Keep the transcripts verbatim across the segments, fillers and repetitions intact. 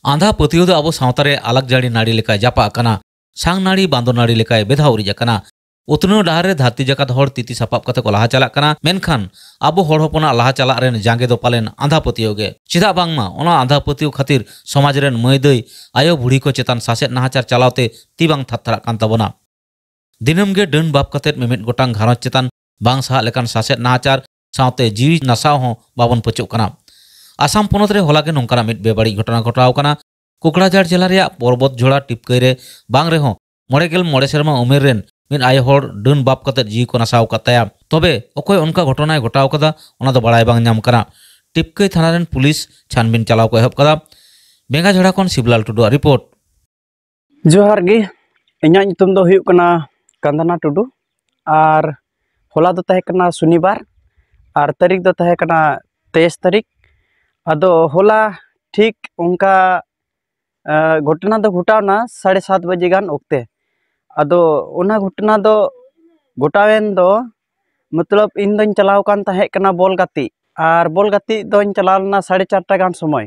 ᱟᱸᱫᱷᱟ ᱯᱟᱹᱛᱭᱟᱹᱣ ᱫᱚ ᱟᱵᱚ ᱥᱟᱶᱛᱟ ᱨᱮ ᱟᱞᱟᱠ ᱡᱟᱹᱲᱤ ᱱᱟᱹᱲᱤ ᱞᱮᱠᱟᱭ ᱡᱟᱯᱟᱜ ᱠᱟᱱᱟ᱾ ᱥᱟᱝ ᱱᱟᱹᱲᱤ ᱵᱟᱸᱫᱚ ᱱᱟᱹᱲᱤ ᱞᱮᱠᱟᱭ ᱵᱮᱫᱷᱟᱣ ᱩᱨᱤᱡ ᱟᱠᱟᱱᱟ᱾ ᱩᱛᱱᱟᱹᱣ ᱰᱟᱦᱟᱨ ᱨᱮ ᱫᱷᱟᱹᱨᱛᱤ ᱡᱟᱠᱟᱛ ᱦᱚᱲ ᱛᱤᱛᱤ ᱥᱟᱯᱟᱵ ᱠᱟᱛᱮ ᱠᱚ ᱞᱟᱦᱟ ᱪᱟᱞᱟᱜ ᱠᱟᱱᱟ, ᱢᱮᱱᱠᱷᱟᱱ ᱟᱵᱚ ᱦᱚᱲ ᱦᱚᱯᱚᱱᱟᱜ ᱞᱟᱦᱟ ᱪᱟᱞᱟᱜ ᱨᱮᱱ ᱡᱟᱸᱜᱮ ᱫᱚ ᱯᱟᱞᱮᱱ ᱟᱸᱫᱷᱟ ᱯᱟᱹᱛᱭᱟᱹᱣ ᱜᱮ᱾ ᱪᱮᱫᱟᱜ ᱵᱟᱝᱢᱟ ᱚᱱᱟ ᱟᱸᱫᱷᱟ ᱯᱟᱹᱛᱭᱟᱹᱣ ᱠᱷᱟᱹᱛᱤᱨ ᱥᱚᱢᱟᱡᱽ ᱨᱮᱱ ᱢᱟᱹᱭ ᱫᱟᱹᱭ, ᱟᱭᱳ ᱵᱩᱲᱦᱤ ᱠᱚ ᱪᱮᱛᱟᱱ ᱥᱟᱥᱮᱛ ᱱᱟᱦᱟᱪᱟᱨ ᱪᱟᱞᱟᱣ ᱛᱮ ᱛᱤ ᱵᱟᱝ ᱛᱷᱟᱨ ᱛᱷᱟᱨᱟᱜ ᱠᱟᱱ ᱛᱟᱵᱚᱱᱟ᱾ ᱫᱤᱱᱟᱹᱢ ᱜᱮ ᱰᱟᱹᱱ ᱵᱟᱯ ᱠᱟᱛᱮ ᱢᱤᱢᱤᱫ ᱜᱚᱴᱟᱝ ᱜᱷᱟᱨᱚᱸᱡᱽ ᱪᱮᱛᱟᱱ ᱵᱟᱝ ᱥᱟᱦᱟᱜ ᱞᱮᱠᱟᱱ ᱥᱟᱥᱮᱛ ᱱᱟᱦᱟᱪᱟᱨ ᱥᱟᱶᱛᱮ ᱡᱤᱣᱤ ᱱᱟᱥᱟᱣ ᱦᱚᱸ ᱵᱟᱵᱚᱱ ᱯᱟᱹᱪᱚᱜ ᱠᱟᱱᱟ᱾ ᱟᱥᱟᱢ ᱯᱚᱱᱚᱛ ᱨᱮ ᱦᱚᱞᱟ ᱜᱮ ᱱᱚᱝᱠᱟᱱᱟᱜ ᱢᱤᱫ ᱵᱮᱵᱟᱹᱲᱤᱡ ᱜᱷᱚᱴᱚᱱᱟ ᱜᱷᱚᱴᱟᱣ ᱟᱠᱟᱱᱟ᱾ ᱠᱚᱠᱲᱟᱡᱷᱟᱲ ᱡᱮᱞᱟ ᱨᱮᱭᱟᱜ ᱯᱚᱨᱵᱚᱛ ᱡᱷᱚᱲᱟ ᱴᱤᱯᱠᱟᱹᱭ ᱨᱮ ᱵᱟᱝ ᱨᱮᱦᱚᱸ ᱢᱚᱬᱮ ᱜᱮᱞ ᱢᱚᱬᱮ ᱥᱮᱨᱢᱟ ᱩᱢᱮᱨ ᱨᱮᱱ ᱢᱤᱫ ᱟᱭᱳ ᱦᱚᱲ ᱰᱟᱹᱱ ᱵᱟᱯ ᱠᱟᱛᱮ ᱡᱤᱣᱤ ᱠᱚ ᱱᱟᱥᱟᱣ ᱟᱠᱟᱫ ᱛᱟᱭᱟ᱾ ᱛᱚᱵᱮ ᱚᱠᱚᱭ ᱚᱱᱠᱟ ᱜᱷᱚᱴᱚᱱᱟᱭ ᱜᱷᱚᱴᱟᱣ ᱠᱟᱫᱟ, ᱚᱱᱟ ᱫᱚ ᱵᱟᱲᱟᱭ ᱵᱟᱝ ᱧᱟᱢ ᱠᱟᱱᱟ᱾ ᱴᱤᱯᱠᱟᱹᱭ ᱛᱷᱟᱱᱟ ᱨᱮᱱ ᱯᱩᱞᱤᱥ ᱪᱷᱟᱱᱵᱤᱱ ᱪᱟᱞᱟᱣ ᱠᱚ ᱮᱦᱚᱵ ᱠᱟᱫᱟ᱾ ᱵᱮᱸᱜᱟᱡᱷᱚᱲᱟ ᱠᱷᱚᱱ ᱥᱤᱵᱞᱟᱞ ᱴᱩᱰᱩᱣᱟᱜ ᱨᱤᱯᱳᱨᱴ᱾ ᱡᱚᱦᱟᱨ ᱜᱮ᱾ ᱤᱧᱟᱹᱜ ᱧᱩᱛᱩᱢ ᱫᱚ ᱦᱩᱭᱩᱜ ᱠᱟᱱᱟ ᱠᱟᱱᱫᱟᱱᱟ ᱴᱩᱰᱩ᱾ ᱟᱨ ᱦᱚᱞᱟ ᱫᱚ ᱛᱟᱦᱮᱸ ᱠᱟᱱᱟ ᱥᱚᱱᱤᱵᱟᱨ, ᱟᱨ ᱛᱟᱹᱨᱤᱠᱷ ᱫᱚ ᱛᱟᱦᱮᱸ ᱠᱟᱱᱟ ᱛᱮᱭᱤᱥ ᱛᱟᱹᱨᱤᱠᱷ᱾ ᱟᱫᱚ ᱦᱚᱞᱟ ᱴᱷᱤᱠ ᱚᱱᱠᱟ ᱜᱷᱚᱴᱚᱱᱟ ᱫᱚ ᱜᱷᱚᱴᱟᱣᱱᱟ ᱥᱟᱲᱮ ᱥᱟᱛ ᱵᱟᱡᱮ ᱜᱟᱱ ᱚᱠᱛᱮ᱾ ᱟᱫᱚ ᱚᱱᱟ ᱜᱷᱚᱴᱚᱱᱟ ᱫᱚ ᱜᱷᱚᱴᱟᱣᱮᱱ ᱫᱚ, ᱢᱚᱛᱞᱚᱵ, ᱤᱧ ᱫᱚᱧ ᱪᱟᱞᱟᱣ ᱠᱟᱱ ᱛᱟᱦᱮᱸ ᱠᱟᱱᱟ ᱵᱚᱞ ᱜᱟᱛᱮᱜ, ᱟᱨ ᱵᱚᱞ ᱜᱟᱛᱮᱜ ᱫᱚᱧ ᱪᱟᱞᱟᱣ ᱞᱮᱱᱟ ᱥᱟᱲᱮ ᱪᱟᱨᱴᱟ ᱜᱟᱱ ᱥᱚᱢᱚᱭ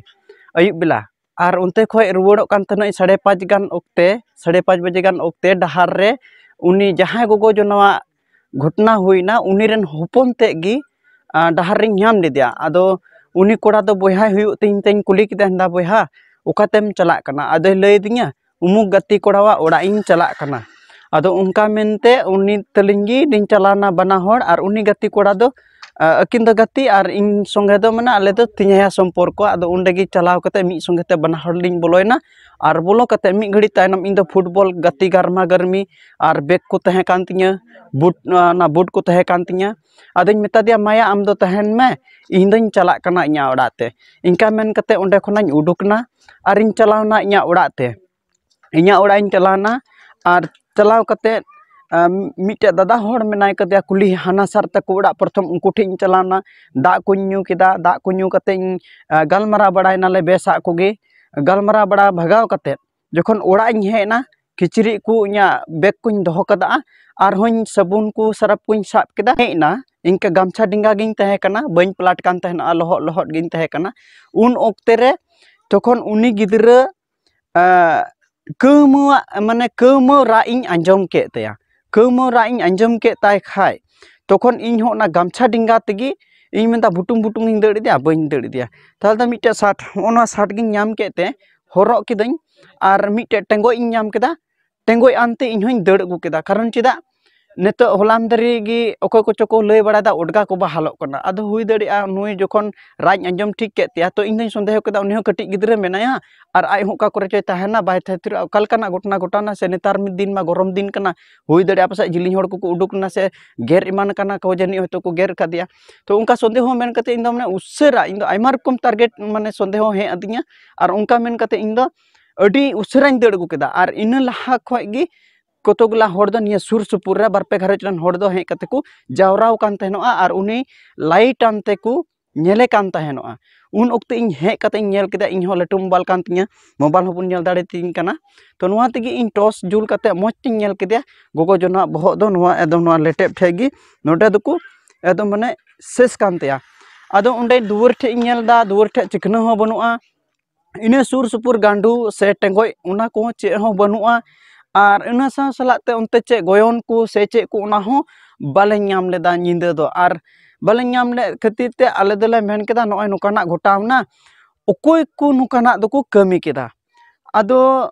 ᱟᱹᱭᱩᱵ ᱵᱮᱞᱟ᱾ ᱟᱨ ᱚᱱᱛᱮ ᱠᱷᱚᱡ ᱨᱩᱣᱟᱹᱲᱚᱜ ᱠᱟᱱ ᱛᱟᱦᱮᱱᱟᱹᱧ ᱥᱟᱲᱮ ᱯᱟᱸᱪ ᱜᱟᱱ ᱚᱠᱛᱮ, ᱥᱟᱲᱮ ᱯᱟᱸᱪ ᱵᱟᱡᱮ ᱜᱟᱱ ᱚᱠᱛᱮ ᱰᱟᱦᱟᱨ ᱨᱮ ᱩᱱᱤ ᱡᱟᱦᱟᱸᱭ ᱜᱚᱜᱚ ᱡᱚᱱᱟᱣᱟᱜ ᱜᱷᱚᱴᱚᱱᱟ ᱦᱩᱭᱱᱟ, ᱩᱱᱤ ᱨᱮᱱ ᱦᱚᱯᱚᱱ ᱛᱮᱫ ᱜᱮ ᱰᱟᱦᱟᱨ ᱨᱤᱧ ᱧᱟᱢ ᱞᱮᱫᱮᱭᱟ᱾ ᱟᱫᱚ ᱩᱱᱤ ᱠᱚᱲᱟ ᱫᱚ ᱵᱚᱭᱦᱟᱭ ᱦᱩᱭᱩᱜ ᱛᱤᱧ ᱛᱮᱧ ᱠᱩᱞᱤ ᱠᱮᱫᱟ, ᱦᱮᱸᱫᱟ ᱵᱚᱭᱦᱟ, ᱚᱠᱟᱛᱮᱢ ᱪᱟᱞᱟᱜ ᱠᱟᱱᱟ? ᱟᱫᱚᱭ ᱞᱟᱹᱭ ᱟᱹᱫᱤᱧᱟ, ᱩᱢᱩᱠ ᱜᱟᱛᱮ ᱠᱚᱲᱟᱣᱟᱜ ᱚᱲᱟᱜ ᱤᱧ ᱪᱟᱞᱟᱜ ᱠᱟᱱᱟ᱾ ᱟᱫᱚ ᱚᱱᱠᱟ ᱢᱮᱱᱛᱮ ᱩᱱᱤ ᱛᱟᱹᱞᱤᱧ ᱜᱮ ᱞᱤᱧ ᱪᱟᱞᱟᱣᱱᱟ ᱵᱟᱱᱟ ᱦᱚᱲ, ᱟᱨ ᱩᱱᱤ ᱜᱟᱛᱮ ᱠᱚᱲᱟ ᱫᱚ, ᱟᱹᱠᱤᱱ ᱫᱚ ᱜᱟᱛᱮ ᱟᱨ ᱤᱧ ᱥᱚᱸᱜᱮ ᱫᱚ, ᱢᱟᱱᱮ, ᱟᱞᱮ ᱫᱚ ᱛᱮᱧᱟᱭᱟ ᱥᱚᱢᱯᱚᱨᱠᱚ᱾ ᱟᱫᱚ ᱚᱸᱰᱮ ᱜᱮ ᱪᱟᱞᱟᱣ ᱠᱟᱛᱮ ᱢᱤᱫ ᱥᱚᱸᱜᱮ ᱛᱮ ᱵᱟᱱᱟ ᱦᱚᱲ ᱞᱤᱧ ᱵᱚᱞᱚᱭᱮᱱᱟ᱾ ᱟᱨ ᱵᱚᱞᱚ ᱠᱟᱛᱮ ᱢᱤᱫ ᱜᱷᱟᱹᱲᱤ ᱛᱟᱭᱱᱚᱢ ᱤᱧ ᱫᱚ ᱯᱷᱩᱴᱵᱚᱞ ᱜᱟᱛᱮ ᱜᱟᱨᱢᱟ ᱜᱟᱨᱢᱤ ᱟᱨ ᱵᱮᱜᱽ ᱠᱚ ᱛᱟᱦᱮᱸ ᱠᱟᱱ ᱛᱤᱧᱟᱹ, ᱵᱩᱴ, ᱚᱱᱟ ᱵᱩᱴ ᱠᱚ ᱛᱟᱦᱮᱸ ᱠᱟᱱ ᱛᱤᱧᱟᱹ᱾ ᱟᱫᱚᱧ ᱢᱮᱛᱟ ᱫᱮᱭᱟ, ᱢᱟᱭᱟ, ᱟᱢ ᱫᱚ ᱛᱟᱦᱮᱱ ᱢᱮ, ᱤᱧ ᱫᱚᱧ ᱪᱟᱞᱟᱜ ᱠᱟᱱᱟ ᱤᱧᱟᱹᱜ ᱚᱲᱟᱜ ᱛᱮ᱾ ᱤᱱᱠᱟ ᱢᱮᱱ ᱠᱟᱛᱮ ᱚᱸᱰᱮ ᱠᱷᱚᱱᱟᱧ ᱩᱰᱩᱠ ᱮᱱᱟ ᱟᱨᱤᱧ ᱪᱟᱞᱟᱣ ᱮᱱᱟ ᱤᱧᱟᱹᱜ ᱚᱲᱟᱜ ᱛᱮ᱾ ᱤᱧᱟᱹᱜ ᱚᱲᱟᱜ ᱤᱧ ᱪᱟᱞᱟᱣ ᱮᱱᱟ, ᱟᱨ ᱪᱟᱞᱟᱣ ᱠᱟᱛᱮ ᱢᱤᱫᱴᱮᱡ ᱫᱟᱫᱟ ᱦᱚᱲ ᱢᱮᱱᱟᱭ ᱠᱟᱫᱮᱭᱟ ᱠᱩᱞᱦᱤ ᱦᱟᱱᱟ ᱥᱟᱨ ᱛᱟᱠᱚ ᱚᱲᱟᱜ, ᱯᱨᱚᱛᱷᱚᱢ ᱩᱱᱠᱩ ᱴᱷᱮᱡ ᱤᱧ ᱪᱟᱞᱟᱣ ᱮᱱᱟ᱾ ᱫᱟᱜ ᱠᱚᱧ ᱧᱩ ᱠᱮᱫᱟ᱾ ᱫᱟᱜ ᱠᱚ ᱧᱩ ᱠᱟᱛᱮ ᱤᱧ ᱜᱟᱞᱢᱟᱨᱟᱣ ᱵᱟᱲᱟᱭ ᱱᱟᱞᱮ ᱵᱮᱥᱟᱜ ᱠᱚᱜᱮ᱾ ᱜᱟᱞᱢᱟᱨᱟᱣ ᱵᱟᱲᱟ ᱵᱷᱟᱜᱟᱣ ᱠᱟᱛᱮ ᱡᱚᱠᱷᱚᱱ ᱚᱲᱟᱜ ᱤᱧ ᱦᱮᱡ ᱮᱱᱟ, ᱠᱤᱪᱨᱤᱡ ᱠᱚ ᱤᱧᱟᱹᱜ ᱵᱮᱜᱽ ᱠᱚᱧ ᱫᱚᱦᱚ ᱠᱟᱫᱟ, ᱟᱨᱦᱚᱸᱧ ᱥᱟᱵᱚᱱ ᱠᱚ ᱥᱟᱨᱟᱯ ᱠᱚᱧ ᱥᱟᱵ ᱠᱮᱫᱟ, ᱦᱮᱡ ᱮᱱᱟ᱾ ᱤᱱᱠᱟᱹ ᱜᱟᱢᱪᱷᱟ ᱰᱮᱸᱜᱟ ᱜᱤᱧ ᱛᱟᱦᱮᱸ ᱠᱟᱱᱟ, ᱵᱟᱹᱧ ᱯᱞᱟᱴ ᱠᱟᱱ ᱛᱟᱦᱮᱱᱟ, ᱞᱚᱦᱚᱫ ᱞᱚᱦᱚᱫ ᱜᱤᱧ ᱛᱟᱦᱮᱸ ᱠᱟᱱᱟ᱾ ᱩᱱ ᱚᱠᱛᱮ ᱨᱮ ᱛᱚᱠᱷᱚᱱ ᱩᱱᱤ ᱜᱤᱫᱽᱨᱟᱹ ᱠᱟᱹᱣᱢᱟᱹᱣᱟᱜ, ᱢᱟᱱᱮ ᱠᱟᱹᱣᱢᱟᱹᱣ ᱨᱟᱜ ᱤᱧ ᱟᱸᱡᱚᱢ ᱠᱮᱫ ᱛᱟᱭᱟ᱾ ᱠᱟᱹᱣᱢᱟᱹᱣ ᱨᱟᱜ ᱤᱧ ᱟᱸᱡᱚᱢ ᱠᱮᱫ ᱛᱟᱭ ᱠᱷᱟᱡ, ᱛᱚᱠᱷᱚᱱ ᱤᱧ ᱦᱚᱸ ᱚᱱᱟ ᱜᱟᱢᱪᱷᱟ ᱰᱮᱸᱜᱟ ᱛᱮᱜᱮ ᱤᱧ ᱢᱮᱱᱫᱟ, ᱵᱷᱩᱴᱩᱝ ᱵᱷᱩᱴᱩᱝ ᱤᱧ ᱫᱟᱹᱲ ᱤᱫᱤᱭᱟ, ᱵᱟᱹᱧ ᱫᱟᱹᱲ ᱤᱫᱤᱭᱟ᱾ ᱛᱟᱦᱚᱞᱮ ᱫᱚ ᱢᱤᱫᱴᱮᱡ ᱥᱟᱴ, ᱦᱚᱸᱜᱼᱚ ᱱᱚᱣᱟ ᱥᱟᱴ ᱜᱤᱧ ᱧᱟᱢ ᱠᱮᱫ ᱛᱮ ᱦᱚᱨᱚᱜ ᱠᱤᱫᱟᱹᱧ, ᱟᱨ ᱢᱤᱫᱴᱮᱡ ᱴᱮᱸᱜᱚᱡ ᱤᱧ ᱧᱟᱢ ᱠᱮᱫᱟ, ᱴᱮᱸᱜᱚᱡ ᱟᱱᱛᱮ ᱤᱧ ᱦᱚᱸᱧ ᱫᱟᱹᱲ ᱟᱹᱜᱩ ᱠᱮᱫᱟ᱾ ᱠᱟᱨᱚᱱ ᱪᱮᱫᱟᱜ, ᱱᱤᱛᱚᱜ ᱦᱚᱞᱟ ᱢᱟᱫᱷᱮᱨ ᱜᱮ ᱚᱠᱚᱭ ᱠᱚᱪᱚ ᱠᱚ ᱞᱟᱹᱭ ᱵᱟᱲᱟᱭᱮᱫᱟ, ᱚᱰᱜᱟ ᱠᱚ ᱵᱟᱦᱟᱞᱚᱜ ᱠᱟᱱᱟ᱾ ᱟᱫᱚ ᱦᱩᱭ ᱫᱟᱲᱮᱭᱟᱜᱼᱟ ᱱᱩᱭ ᱡᱚᱠᱷᱚᱱ ᱨᱟᱜ ᱤᱧ ᱟᱸᱡᱚᱢ ᱴᱷᱤᱠ ᱠᱮᱫ ᱛᱟᱭᱟ, ᱛᱚ ᱤᱧ ᱫᱚᱧ ᱥᱚᱱᱫᱮᱦᱚ ᱠᱮᱫᱟ ᱩᱱᱤ ᱦᱚᱸ ᱠᱟᱹᱴᱤᱡ ᱜᱤᱫᱽᱨᱟᱹ ᱢᱮᱱᱟᱭᱟ, ᱟᱨ ᱟᱡ ᱦᱚᱸ ᱚᱠᱟ ᱠᱚᱨᱮ ᱪᱚᱭ ᱛᱟᱦᱮᱱᱟ, ᱵᱟᱭ ᱛᱟᱦᱮᱸ ᱛᱷᱤᱨᱚᱜᱼᱟ᱾ ᱚᱠᱟ ᱞᱮᱠᱟᱱᱟᱜ ᱜᱷᱚᱴᱚᱱᱟ ᱜᱷᱚᱴᱟᱣᱱᱟ ᱥᱮ, ᱱᱮᱛᱟᱨ ᱢᱤᱫ ᱫᱤᱱ ᱢᱟ ᱜᱚᱨᱚᱢ ᱫᱤᱱ ᱠᱟᱱᱟ, ᱦᱩᱭ ᱫᱟᱲᱮᱭᱟᱜᱼᱟ ᱯᱟᱥᱮᱡ ᱡᱤᱞᱤᱧ ᱦᱚᱲ ᱠᱚᱠᱚ ᱩᱰᱩᱠ ᱮᱱᱟ ᱥᱮ ᱜᱮᱨ ᱮᱢᱟᱱ ᱠᱟᱱᱟ ᱠᱚ, ᱡᱟᱹᱱᱤᱡ ᱦᱚᱭᱛᱳ ᱠᱚ ᱜᱮᱨ ᱠᱟᱫᱮᱭᱟ᱾ ᱛᱚ ᱚᱱᱠᱟ ᱥᱚᱱᱫᱮᱦᱚ ᱢᱮᱱ ᱠᱟᱛᱮ ᱤᱧ ᱫᱚ ᱢᱟᱱᱮ ᱩᱥᱟᱹᱨᱟ, ᱤᱧ ᱫᱚ ᱟᱭᱢᱟ ᱨᱚᱠᱚᱢ ᱴᱟᱨᱜᱮᱴ ᱢᱟᱱᱮ ᱥᱚᱱᱫᱮᱦᱚ ᱦᱮᱡ ᱟᱹᱫᱤᱧᱟ, ᱟᱨ ᱚᱱᱠᱟ ᱢᱮᱱ ᱠᱟᱛᱮ ᱤᱧ ᱫᱚ ᱟᱹᱰᱤ ᱩᱥᱟᱹᱨᱟᱧ ᱫᱟᱹᱲ ᱟᱹᱜᱩ ᱠᱮᱫᱟ᱾ ᱟᱨ ᱤᱱᱟᱹ ᱞᱟᱦᱟ ᱠᱷᱚᱡ ᱜᱮ ᱠᱚᱛᱚ ᱜᱩᱞᱟ ᱦᱚᱲ ᱫᱚ ᱱᱤᱭᱟᱹ ᱥᱩᱨ ᱥᱩᱯᱩᱨ ᱨᱮ ᱵᱟᱨ ᱯᱮ ᱜᱷᱟᱨᱚᱸᱡᱽ ᱨᱮᱱ ᱦᱚᱲ ᱫᱚ ᱦᱮᱡ ᱠᱟᱛᱮ ᱠᱚ ᱡᱟᱣᱨᱟ ᱟᱠᱟᱱ ᱛᱟᱦᱮᱱᱚᱜᱼᱟ, ᱟᱨ ᱩᱱᱤ ᱞᱟᱭᱤᱴ ᱟᱱᱛᱮ ᱠᱚ ᱧᱮᱞᱮ ᱠᱟᱱ ᱛᱟᱦᱮᱱᱚᱜᱼᱟ᱾ ᱩᱱ ᱚᱠᱛᱮ ᱤᱧ ᱦᱮᱡ ᱠᱟᱛᱮ ᱤᱧ ᱧᱮᱞ ᱠᱮᱫᱟ, ᱤᱧ ᱦᱚᱸ ᱞᱟᱹᱴᱩ ᱢᱳᱵᱟᱭᱤᱞ ᱠᱟᱱ ᱛᱤᱧᱟᱹ, ᱢᱳᱵᱟᱭᱤᱞ ᱦᱚᱸᱵᱚᱱ ᱧᱮᱞ ᱫᱟᱲᱮ ᱛᱤᱧ ᱠᱟᱱᱟ᱾ ᱛᱚ ᱱᱚᱣᱟ ᱛᱮᱜᱮ ᱤᱧ ᱴᱚᱨᱪ ᱡᱩᱞ ᱠᱟᱛᱮ ᱢᱚᱡᱽ ᱛᱤᱧ ᱧᱮᱞ ᱠᱮᱫᱮᱭᱟ, ᱜᱚᱜᱚ ᱡᱚᱱᱟᱜ ᱵᱚᱦᱚᱜ ᱫᱚ ᱱᱚᱣᱟ ᱮᱠᱫᱚᱢ ᱱᱚᱣᱟ ᱞᱮᱴᱮᱵ ᱴᱷᱮᱡ ᱜᱮ ᱱᱚᱰᱮ ᱫᱚᱠᱚ ᱮᱠᱫᱚᱢ ᱢᱟᱱᱮ ᱥᱮᱥ ᱠᱟᱱ ᱛᱟᱭᱟ᱾ ᱟᱫᱚ ᱚᱸᱰᱮ ᱫᱩᱣᱟᱹᱨ ᱴᱷᱮᱡ ᱤᱧ ᱧᱮᱞ ᱮᱫᱟ, ᱫᱩᱣᱟᱹᱨ ᱴᱷᱮᱡ ᱪᱤᱠᱷᱱᱟᱹ ᱦᱚᱸ ᱵᱟᱹᱱᱩᱜᱼᱟ, ᱤᱱᱟᱹ ᱥᱩᱨ ᱥᱩᱯᱩᱨ ᱜᱟᱸᱰᱩ ᱥᱮ ᱴᱮᱸᱜᱚᱡ ᱚᱱᱟ ᱠᱚᱦᱚᱸ ᱪᱮᱫ ᱦᱚᱸ ᱵᱟᱹᱱᱩᱜᱼᱟ᱾ ᱟᱨ ᱤᱱᱟᱹ ᱥᱟᱶ ᱥᱟᱞᱟᱜ ᱛᱮ ᱚᱱᱛᱮ ᱪᱮᱫ ᱜᱚᱭᱚᱱ ᱠᱚ ᱥᱮ ᱪᱮᱫ ᱠᱚ, ᱚᱱᱟ ᱦᱚᱸ ᱵᱟᱞᱮ ᱧᱟᱢ ᱞᱮᱫᱟ ᱧᱤᱫᱟᱹ ᱫᱚ᱾ ᱟᱨ ᱵᱟᱞᱮ ᱧᱟᱢ ᱞᱮᱫ ᱠᱷᱟᱹᱛᱤᱨ ᱛᱮ ᱟᱞᱮ ᱫᱚᱞᱮ ᱢᱮᱱ ᱠᱮᱫᱟ, ᱱᱚᱜᱼᱚᱭ ᱱᱚᱝᱠᱟᱱᱟᱜ ᱜᱷᱚᱴᱟᱣᱱᱟ, ᱚᱠᱚᱭ ᱠᱚ ᱱᱚᱝᱠᱟᱱᱟᱜ ᱫᱚᱠᱚ ᱠᱟᱹᱢᱤ ᱠᱮᱫᱟ᱾ ᱟᱫᱚ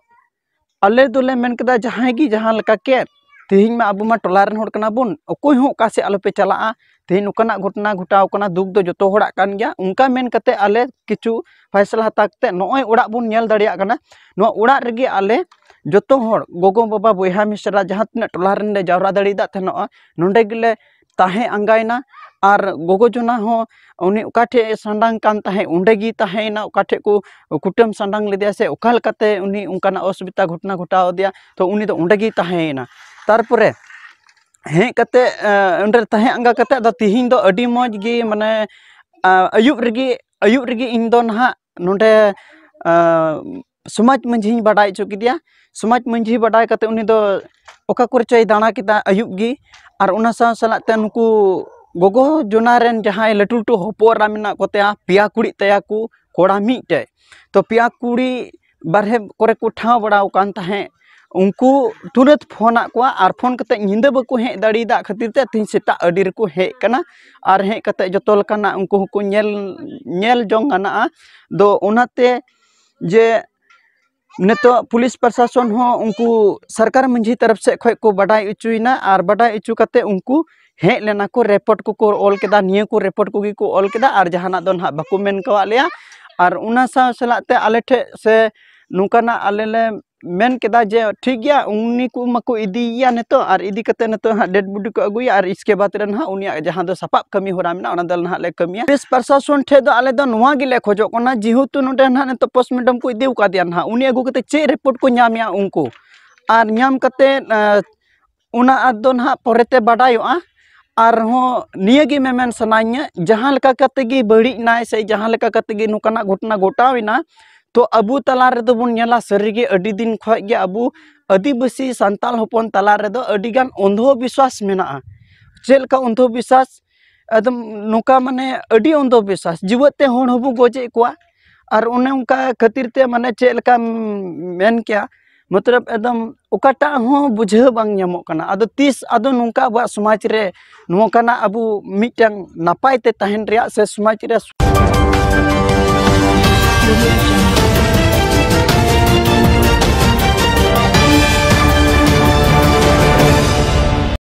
ᱟᱞᱮ ᱫᱚᱞᱮ ᱢᱮᱱ ᱠᱮᱫᱟ, ᱡᱟᱦᱟᱸᱭ ᱜᱮ ᱡᱟᱦᱟᱸ ᱞᱮᱠᱟ ᱠᱮᱫ, ᱛᱮᱦᱮᱧ ᱢᱟ ᱟᱵᱚ ᱢᱟ ᱴᱚᱞᱟ ᱨᱮᱱ ᱦᱚᱲ ᱠᱟᱱᱟ ᱵᱚᱱ, ᱚᱠᱚᱭ ᱦᱚᱸ ᱚᱠᱟ ᱥᱮᱫ ᱟᱞᱚᱯᱮ ᱪᱟᱞᱟᱜᱼᱟ᱾ ᱛᱮᱦᱮᱧ ᱱᱚᱝᱠᱟᱱᱟᱜ ᱜᱷᱚᱴᱚᱱᱟ ᱜᱷᱚᱴᱟᱣ ᱠᱟᱱᱟ, ᱫᱩᱠ ᱫᱚ ᱡᱚᱛᱚ ᱦᱚᱲᱟᱜ ᱠᱟᱱ ᱜᱮᱭᱟ᱾ ᱚᱱᱠᱟ ᱢᱮᱱ ᱠᱟᱛᱮ ᱟᱞᱮ ᱠᱤᱪᱷᱩ ᱯᱷᱟᱭᱥᱟᱞᱟ ᱦᱟᱛᱟᱣ ᱠᱟᱛᱮ ᱱᱚᱜᱼᱚᱭ ᱚᱲᱟᱜ ᱵᱚᱱ ᱧᱮᱞ ᱫᱟᱲᱮᱭᱟᱜ ᱠᱟᱱᱟ, ᱱᱚᱣᱟ ᱚᱲᱟᱜ ᱨᱮᱜᱮ ᱟᱞᱮ ᱡᱚᱛᱚ ᱦᱚᱲ, ᱜᱚᱜᱚ, ᱵᱟᱵᱟ, ᱵᱚᱭᱦᱟ, ᱢᱤᱥᱨᱟ, ᱡᱟᱦᱟᱸ ᱛᱤᱱᱟᱹᱜ ᱴᱚᱞᱟ ᱨᱮᱱ ᱞᱮ ᱡᱟᱣᱨᱟ ᱫᱟᱲᱮᱭᱟᱫ ᱛᱟᱦᱮᱱᱚᱜᱼᱟ, ᱱᱚᱸᱰᱮ ᱜᱮᱞᱮ ᱛᱟᱦᱮᱸ ᱟᱸᱜᱟᱭᱮᱱᱟ᱾ ᱟᱨ ᱜᱚᱜᱚ ᱡᱚᱱᱟ ᱦᱚᱸ ᱩᱱᱤ ᱚᱠᱟ ᱴᱷᱮᱡ ᱮ ᱥᱟᱸᱰᱟᱝ ᱠᱟᱱ ᱛᱟᱦᱮᱸᱫ, ᱚᱸᱰᱮ ᱜᱮ ᱛᱟᱦᱮᱸᱭᱮᱱᱟ᱾ ᱚᱠᱟ ᱴᱷᱮᱡ ᱠᱚ ᱠᱩᱴᱟᱹᱢ ᱥᱟᱸᱰᱟᱝ ᱞᱮᱫᱮᱭᱟ ᱥᱮ ᱚᱠᱟ ᱞᱮᱠᱟᱛᱮ ᱩᱱᱤ ᱚᱱᱠᱟᱱᱟᱜ ᱚᱥᱩᱵᱤᱫᱷᱟ ᱜᱷᱚᱴᱚᱱᱟ ᱜᱷᱚᱴᱟᱣ ᱟᱫᱮᱭᱟ, ᱛᱚ ᱩᱱᱤ ᱫᱚ ᱚᱸᱰᱮ ᱜᱮᱭ ᱛᱟᱦᱮᱸᱭᱮᱱᱟ᱾ ᱛᱟᱨᱯᱚᱨᱮ ᱦᱮᱡ ᱠᱟᱛᱮ, ᱮ, ᱚᱸᱰᱮ ᱛᱟᱦᱮᱸ ᱟᱸᱜᱟ ᱠᱟᱛᱮ ᱟᱫᱚ ᱛᱤᱦᱤᱧ ᱫᱚ ᱟᱹᱰᱤ ᱢᱚᱡᱽ ᱜᱮ, ᱢᱟᱱᱮ, ᱟ, ᱟᱹᱭᱩᱵ ᱨᱮᱜᱮ, ᱟᱹᱭᱩᱵ ᱨᱮᱜᱮ ᱤᱧ ᱫᱚ ᱱᱟᱦᱟᱜ ᱱᱚᱰᱮ, ᱟ, ᱥᱚᱢᱟᱡᱽ ᱢᱟᱹᱡᱷᱤᱧ ᱵᱟᱰᱟᱭ ᱦᱚᱪᱚ ᱠᱮᱫᱮᱭᱟ᱾ ᱥᱚᱢᱟᱡᱽ ᱢᱟᱹᱡᱷᱤ ᱵᱟᱰᱟᱭ ᱠᱟᱛᱮ ᱩᱱᱤ ᱫᱚ ᱚᱠᱟ ᱠᱚᱨᱮ ᱪᱚᱭ ᱫᱟᱬᱟ ᱠᱮᱫᱟ ᱟᱹᱭᱩᱵ ᱜᱮ᱾ ᱟᱨ ᱚᱱᱟ ᱥᱟᱶ ᱥᱟᱞᱟᱜ ᱛᱮ ᱱᱩᱠᱩ ᱜᱚᱜᱚ ᱡᱚᱱᱟ ᱨᱮᱱ ᱡᱟᱦᱟᱸᱭ ᱞᱟᱹᱴᱩ ᱞᱟᱹᱴᱩ ᱦᱚᱯᱚᱱ ᱮᱨᱟ ᱢᱮᱱᱟᱜ ᱠᱚᱛᱟᱭᱟ, ᱯᱮᱭᱟ ᱠᱩᱲᱤᱜ ᱛᱟᱭᱟ ᱠᱚ, ᱠᱚᱲᱟ ᱢᱤᱫᱴᱮᱡ, ᱛᱚ ᱯᱮᱭᱟ ᱠᱩᱲᱤ ᱵᱟᱨᱦᱮ ᱠᱚᱨᱮ ᱠᱚ ᱴᱷᱟᱶ ᱵᱟᱲᱟᱣ ᱟᱠᱟᱱ ᱛᱟᱦᱮᱸᱫ, ᱩᱱᱠᱩ ᱛᱩᱨᱟᱹᱛ ᱯᱷᱳᱱᱟᱫ ᱠᱚᱣᱟ ᱟᱨ ᱯᱷᱳᱱ ᱠᱟᱛᱮᱫ ᱧᱤᱫᱟᱹ ᱵᱟᱠᱚ ᱦᱮᱡ ᱫᱟᱲᱮᱭᱟᱫᱟᱜ ᱠᱷᱟᱹᱛᱤᱨ ᱛᱮ ᱛᱮᱦᱮᱧ ᱥᱮᱛᱟᱜ ᱟᱹᱰᱤ ᱨᱮᱠᱚ ᱦᱮᱡ ᱠᱟᱱᱟ᱾ ᱟᱨ ᱦᱮᱡ ᱠᱟᱛᱮᱫ ᱡᱚᱛᱚ ᱞᱮᱠᱟᱱᱟᱜ ᱩᱱᱠᱩ ᱦᱚᱸᱠᱚ ᱧᱮᱞ, ᱧᱮᱞ ᱡᱚᱝ ᱜᱟᱱᱚᱜᱼᱟ᱾ ᱫᱚ ᱚᱱᱟᱛᱮ ᱡᱮ ᱱᱤᱛᱚᱜ ᱯᱩᱞᱤᱥ ᱯᱨᱚᱥᱟᱥᱚᱱ ᱦᱚᱸ ᱩᱱᱠᱩ ᱥᱚᱨᱠᱟᱨ ᱢᱟᱹᱡᱷᱤ ᱛᱚᱨᱚᱯ ᱥᱮᱫ ᱠᱷᱚᱱ ᱠᱚ ᱵᱟᱰᱟᱭ ᱦᱚᱪᱚᱭᱮᱱᱟ, ᱟᱨ ᱵᱟᱰᱟᱭ ᱦᱚᱪᱚ ᱠᱟᱛᱮᱫ ᱩᱱᱠᱩ ᱦᱮᱡ ᱞᱮᱱᱟ ᱠᱚ, ᱨᱤᱯᱳᱨᱴ ᱠᱚᱠᱚ ᱚᱞ ᱠᱮᱫᱟ, ᱱᱤᱭᱟᱹ ᱠᱚ ᱨᱤᱯᱳᱨᱴ ᱠᱚᱜᱮ ᱠᱚ ᱚᱞ ᱠᱮᱫᱟ, ᱟᱨ ᱡᱟᱦᱟᱱᱟᱜ ᱫᱚ ᱱᱟᱦᱟᱜ ᱵᱟᱠᱚ ᱢᱮᱱ ᱠᱟᱣᱟᱫ ᱞᱮᱭᱟ᱾ ᱟᱨ ᱚᱱᱟ ᱥᱟᱶ ᱥᱟᱞᱟᱜ ᱛᱮ ᱟᱞᱮ ᱴᱷᱮᱱ ᱥᱮ ᱱᱚᱝᱠᱟᱱᱟᱜ ᱟᱞᱮ ᱞᱮ ᱢᱮᱱ ᱠᱮᱫᱟ ᱡᱮ ᱴᱷᱤᱠ ᱜᱮᱭᱟ, ᱩᱱᱤ ᱠᱚ ᱢᱟᱠᱚ ᱤᱫᱤᱭᱮᱭᱟ ᱱᱤᱛᱚᱜ, ᱟᱨ ᱤᱫᱤ ᱠᱟᱛᱮ ᱱᱤᱛᱚᱜ ᱦᱟᱸᱜ ᱰᱮᱰ ᱵᱚᱰᱤ ᱠᱚ ᱟᱹᱜᱩᱭᱟ, ᱟᱨ ᱤᱥᱠᱮ ᱵᱟᱫᱽ ᱨᱮ ᱱᱟᱦᱟᱜ ᱩᱱᱤᱭᱟᱜ ᱡᱟᱦᱟᱸ ᱫᱚ ᱥᱟᱯᱟᱵ ᱠᱟᱹᱢᱤ ᱦᱚᱨᱟ ᱢᱮᱱᱟᱜᱼᱟ, ᱚᱱᱟ ᱫᱚ ᱱᱟᱦᱟᱜ ᱞᱮ ᱠᱟᱹᱢᱤᱭᱟ᱾ ᱯᱩᱞᱤᱥ ᱯᱨᱚᱥᱟᱥᱚᱱ ᱴᱷᱮᱱ ᱫᱚ ᱟᱞᱮ ᱫᱚ ᱱᱚᱣᱟ ᱜᱮᱞᱮ ᱠᱷᱚᱡᱚᱜ ᱠᱟᱱᱟ, ᱡᱮᱦᱮᱛᱩ ᱱᱚᱰᱮ ᱱᱟᱦᱟᱜ ᱱᱤᱛᱚᱜ ᱯᱳᱥᱴᱢᱚᱨᱴᱮᱢ ᱠᱚ ᱤᱫᱤ ᱟᱠᱟᱫᱮᱭᱟ ᱱᱟᱦᱟᱜ, ᱩᱱᱤ ᱟᱹᱜᱩ ᱠᱟᱛᱮ ᱪᱮᱫ ᱨᱤᱯᱳᱨᱴ ᱠᱚ ᱧᱟᱢᱮᱜᱼᱟ ᱩᱱᱠᱩ, ᱟᱨ ᱧᱟᱢ ᱠᱟᱛᱮ, ᱮᱸ, ᱚᱱᱟ ᱟᱫᱚ ᱱᱟᱦᱟᱜ ᱯᱚᱨᱮᱛᱮ ᱵᱟᱰᱟᱭᱚᱜᱼᱟ᱾ ᱟᱨᱦᱚᱸ ᱱᱤᱭᱟᱹ ᱜᱮ ᱢᱮᱢᱮᱱ ᱥᱟᱱᱟᱧᱟ, ᱡᱟᱦᱟᱸ ᱞᱮᱠᱟ ᱠᱟᱛᱮ ᱜᱮ ᱵᱟᱹᱲᱤᱡ ᱱᱟᱭ ᱥᱮ ᱡᱟᱦᱟᱸ ᱞᱮᱠᱟ ᱠᱟᱛᱮ ᱜᱮ ᱱᱚᱝᱠᱟᱱᱟᱜ ᱜᱷᱚᱴᱚᱱᱟ ᱜᱷᱚᱴᱟᱣ ᱮᱱᱟ, ᱛᱚ ᱟᱵᱚ ᱛᱟᱞᱟ ᱨᱮᱫᱚ ᱵᱚᱱ ᱧᱮᱞᱟ ᱥᱟᱹᱨᱤᱜᱮ ᱟᱹᱰᱤ ᱫᱤᱱ ᱠᱷᱚᱱ ᱜᱮ ᱟᱵᱚ ᱟᱹᱫᱤᱵᱟᱹᱥᱤ ᱥᱟᱱᱛᱟᱲ ᱦᱚᱯᱚᱱ ᱛᱟᱞᱟ ᱨᱮᱫᱚ ᱟᱹᱰᱤᱜᱟᱱ ᱚᱱᱫᱷᱚ ᱵᱤᱥᱣᱟᱥ ᱢᱮᱱᱟᱜᱼᱟ᱾ ᱪᱮᱫ ᱞᱮᱠᱟ ᱚᱱᱫᱷᱚ ᱵᱤᱥᱣᱟᱥ? ᱮᱠᱫᱚᱢ ᱱᱚᱝᱠᱟ ᱢᱟᱱᱮ ᱟᱹᱰᱤ ᱚᱱᱫᱷᱚ ᱵᱤᱥᱣᱟᱥ, ᱡᱤᱣᱮᱫ ᱛᱮ ᱦᱚᱲ ᱦᱚᱸᱵᱚ ᱜᱚᱡᱮᱫ ᱠᱚᱣᱟ᱾ ᱟᱨ ᱚᱱᱮ ᱚᱱᱠᱟ ᱠᱷᱟᱹᱛᱤᱨ ᱛᱮ ᱢᱟᱱᱮ ᱪᱮᱫ ᱞᱮᱠᱟᱢ ᱢᱮᱱ ᱠᱮᱭᱟ, ᱢᱚᱛᱞᱚᱵ ᱮᱠᱫᱚᱢ ᱚᱠᱟᱴᱟᱜ ᱦᱚᱸ ᱵᱩᱡᱷᱟᱹᱣ ᱵᱟᱝ ᱧᱟᱢᱚᱜ ᱠᱟᱱᱟ᱾ ᱟᱫᱚ ᱛᱤᱥ ᱟᱫᱚ ᱱᱚᱝᱠᱟ ᱟᱵᱚᱣᱟᱜ ᱥᱚᱢᱟᱡᱽ ᱨᱮ ᱱᱚᱝᱠᱟᱱᱟᱜ ᱟᱵᱚ ᱢᱤᱫᱴᱟᱝ ᱱᱟᱯᱟᱭ ᱛᱮ ᱛᱟᱦᱮᱱ ᱨᱮᱭᱟᱜ ᱥᱮ ᱥᱚᱢᱟᱡᱽ ᱨᱮ